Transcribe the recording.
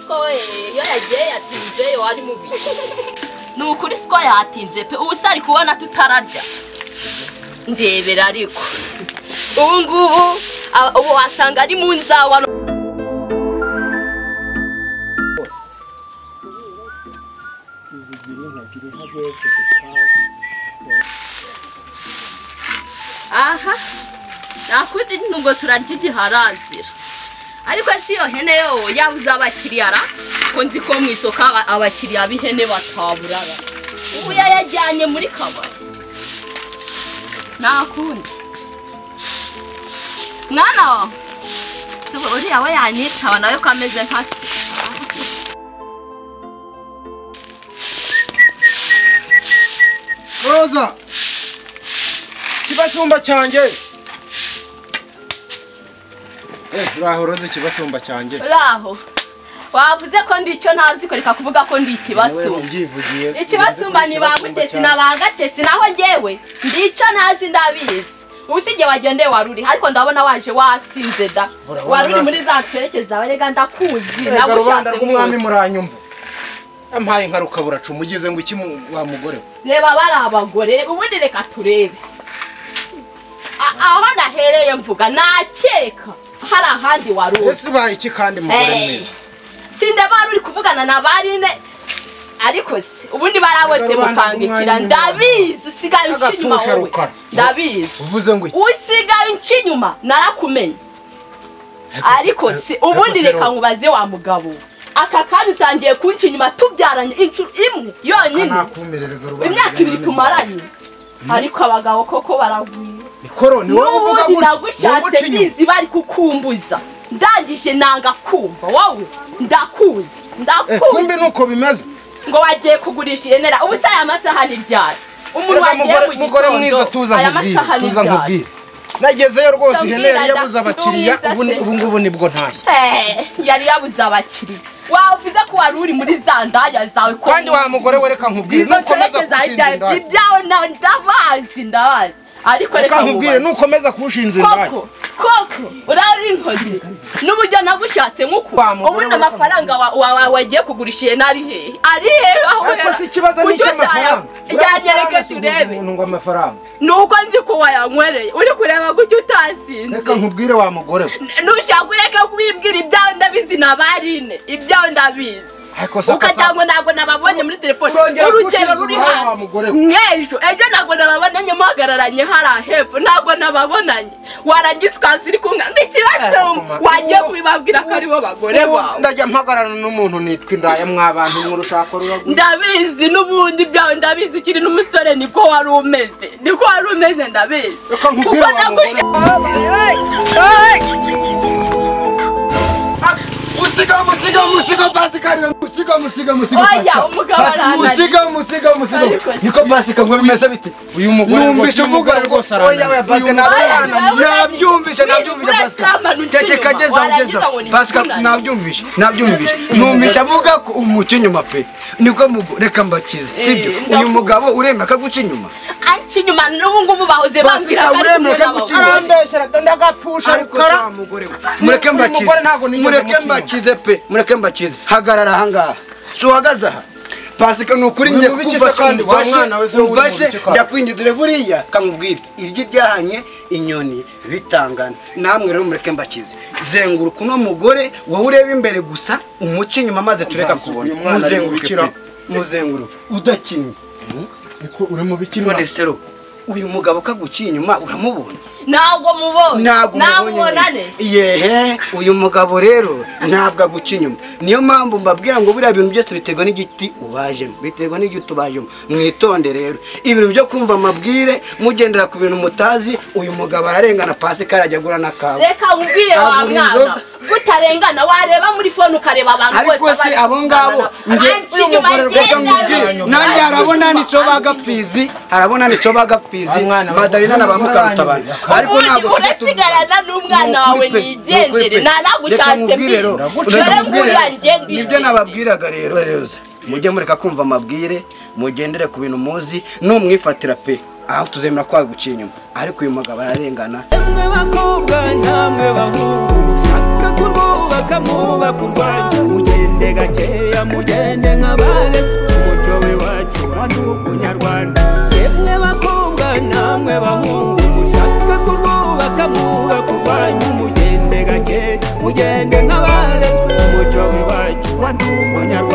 Bosco we iyo yagiye yatinze yo ari mubi. Ni ukuri siko yatinze pe, ubu sari kubona tutararya. Ndebera ariko ubu ngubu ubu wasanga ari mu nzawa. Aha nakuzi nubwo turarya igiharazira, ariko si yo hene yo yabuze abakiriya ra, ko nzi ko mu isoko abakiriya b'ihene bataburara. Ubu yayajyanye muri kabari nakundi mwana wa uriya we yanyitaba nawe ko ameze nka se. Roza kibasumba cyanjye. Uraho Roza kibasumba cyanjye. Uraho. Wavuze ko ndi icyo ntazi ko reka kuvuga ko ndi ikibasumba. Ikibasumba ni ba Mutesi na ba Gatesi, naho njyewe ndi icyo ntazi ndabizi. Usige wagende waruri ariko ndabona waje wasinze da. Waruri muri za cerekeza barega ndakuzi nagushatse rw'umwami muranyumva. Ampaye nka rukabura cumugize ngo iki wa mugore. Reba bari abagore ubundi reka turebe. Aho nahereye mvuga nakeka hari ahandi waruri. Ese baye iki kandi mugore mwiza? Sinde baruri kuvugana na barine ariko se ubundi barabose mupangikira ndabizi usigaye ucinyuma wowe. Ndabizi. Uvuze ngo usigaye ucinyuma narakumenye. Ariko se ubundi reka nkubaze wa mugabo. Aka kandi utangiye kunca inyuma tubyaranye inshuro imwe yonyine. Imyaka ibiri tumaranye. Ariko abagabo koko baragwira. Nikoro ni wowe uvuga gutyo. Nagushatse bizi bari kukumbuza. Ndangije nanga kumva wowe ndakuzi. Ndakuzi. Kumbe nuko bimeze. Ngo wagiye kugurisha ihenera ubu se aya masaha ni ryari? Umuntu wagiye mu mugore mwiza tuza nkubwire, tuza nkubwire. Nagezeyo rwose ihene yari yabuze abakiriya, ubu ngubu nibwo ntashye. Yari yabuze abakiriya. Wavuze ko wari uri muri za ndaya zawe ko kandi wa mugore we reka nkubwire nukomeza kushinza indaya. Ibyawe ndabazi ndabazi. Ariko reka nkubwire nukomeza kushinza indaya. Koko urabinkoze n'uburyo nagushatse nkuko ubundi amafaranga wagiye kugurisha ihene ari hehe? Ari hehe aho? Ariko si ikibazo ni icy'amafaranga. Yanyereke turebe. Ngo amafaranga nuko nzi ko wayanywereye uri kureba gutyo utasinze. Reka nkubwire wa mugore we nushaka ureke kubibwira ibyawe ndabizi na barine ibyawe ndabizi. Ukagira ngo ntabwo nababonye muri telefone urugero ruri hafi nk'ejo ejo ntabwo nababonanye muhagararanye hariya hepfo ntabwo nababonanye warangiza ukaza uri kumwe nk'ikibazo wagiye kubibabwira ko aribo bagore bawe. Ndajya mpagararana n'umuntu nitwa indaya mwabantu mw'urushako ruragwira. Ndabizi n'ubundi ibyawe ndabizi ukiri n'umusore niko wari umeze niko wari umeze ndabizi. Kuko Musiga musiga musiga Pascal musiga musiga musiga. Oya umugabo arananiye. Musiga musiga musiga. Niko Pascal ngo bimeze bite? Uyu mugore rwose arananiye. Oya Pascal nabyumvishe nabyumvishe Pascal. Ceceka geza ugeza. Pascal nabyumvishe nabyumvishe. Numvishe avuga ko umuca inyuma pe. Niko reka mbakize sibyo? Uyu mugabo uremera akaguca inyuma. Anca inyuma n'ubu ngubu bahoze bambwira ko arambeshyera ndagapfusha rukara. Mureke mbakize. Mureke mbakize pe, mureke mbakize. Hagarara ahangaha. Si uhagaze aha. Pasika ni ukuri ngiye kugufasha umfashe ndakwinjidire buriya kamubwire iryi ryahanye inyoni bitangana. Namwe rero mureke mbakize. Zenguruka uno mugore wowe ureba imbere gusa umuce inyuma maze tureka kubona. Muzenguruke. Muzenguruke udakinnye. Niko uri mu bikina. None sero uyu mugabo kaguciye inyuma uramubonye? Ntabwo mubonye. Ntabwo yehe uyu mugabo rero ntabwo aguca inyuma. Niyo mpamvu mbabwira ngo buriya bintu byose biterwa n'igiti ubajemo, biterwa n'igiti ubajemo. Mwitonde rero ibintu byo kumva amabwire mugendera ku bintu mutazi. Uyu mugabo ararengana Pascal ajya agura n'akawa. Reka nkubwire wa mwana kutarengana wareba muri phone ukareba abantu bose. Ariko se abo ngabo nge nanjye harabona nicyo bagapfizi, harabona nicyo bagapfizi Madarina na ba Mukarutabana. Ariko ntabwo urasigarana n'umwana wawe nigendere ntanagushatse mbi. Nibyo nababwiraga rero mujye mureka kumva amabwire mugendere ku bintu muzi numwifatira pe aho tuzemera kwaguciye inyuma. Ariko uyu mugabo ararengana. Namwe bakobwa namwe bahungu shaka kurwubaka. kurwubaka mwubaka urwanyu, mugende gakeya mugende nk'abaretswe umuco w'iwacu wa ndi umunyarwanda. Yemwe bakobwa namwe bahungu mushaka kurwubaka mwubaka urwanyu, mugende gake mugende nk'abaretswe umuco w'iwacu wa ndi umunyarwanda.